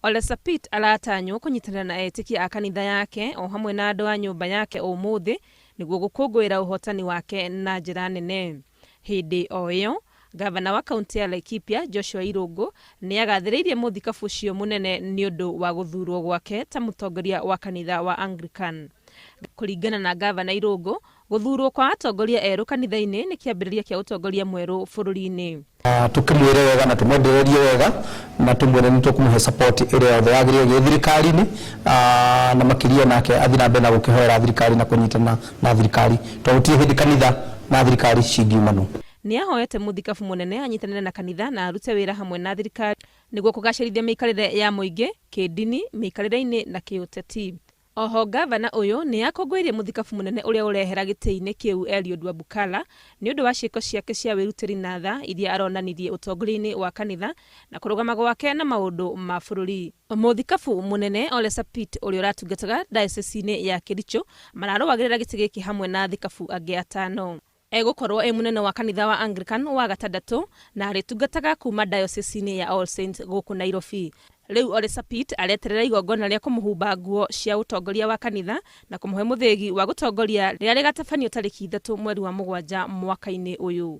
Ole Sapit aratanywo kũnyitanĩra na etĩkia a kanitha yake o hamwe na andũ a nyũmba yake ũmũthĩ nĩguo gũkũngũĩra ũhotani wake na njĩra nene. Hĩndĩ o ĩyo, Ngavana wa kaũntĩ ya Laikipia Joshua Irũngũ nĩ agathĩrĩirie mũthikabu ũcio mũnene nĩ ũndũ wa gũthuurwo gwake ta mũtongoria wa kanitha wa Anglican. Kũringana na Ngavana Irũngũ, gũthuurwo kwa atongoria erũ kanitha-inĩ nĩ kĩambĩrĩria kĩa ũtongoria mwerũ bũrũri-inĩ. Tũkĩmwĩre wega na tũmwendererie wega na tũmwĩre nĩ tũkũmũhe support ĩrĩa yothe yagĩrĩire gĩthirikari-inĩ, na makĩria nake athiĩ na mbere na gũkĩhoera thirikari na kũnyitana na thirikari, tondũ gũtirĩ hĩndĩ kanitha na thirikari cingiumanwo. Nĩ ahoete mũthikabu mũnene anyitanĩre na kanitha na arute wĩra hamwe na thirikari nĩguo kũgacĩrithia mĩikarĩre ya mũingĩ, kĩndini, mĩikarĩre-inĩ na kĩũteti. Oho ngavana ũyũ nĩ akũngũĩire mũthikabu mũnene ũrĩa ũrehera gĩtĩ-inĩ kĩu Eliud Wabukala nĩ ũndũ wa ciĩko ciake cia wĩrutĩri na tha iria aronanirie ũtongoria-inĩ wa kanitha na kũrũgama gwake na maũndũ ma bũrũri. Mũthikabu mũnene Ole Sapit ũrĩa ũratungataga dayosisi-inĩ ya Kericho mararũagĩrĩra gĩtĩ gĩkĩ hamwe na athikabu angĩ atano. Egũkorwo e mũnene wa kanitha wa Anglican wa gatandatũ na arĩtungataga kuma dayosisi-inĩ ya All Saints gũkũ Nairobi. Rĩu Ole Sapit areterera igongona rĩa kũmũhumba nguo cia ũtongoria wa kanitha na kũmũhe mũthĩgi wa gũtongoria rĩrĩa rĩgatabanio tarĩki 3 mweri wa 7 mwaka-inĩ ũyũ.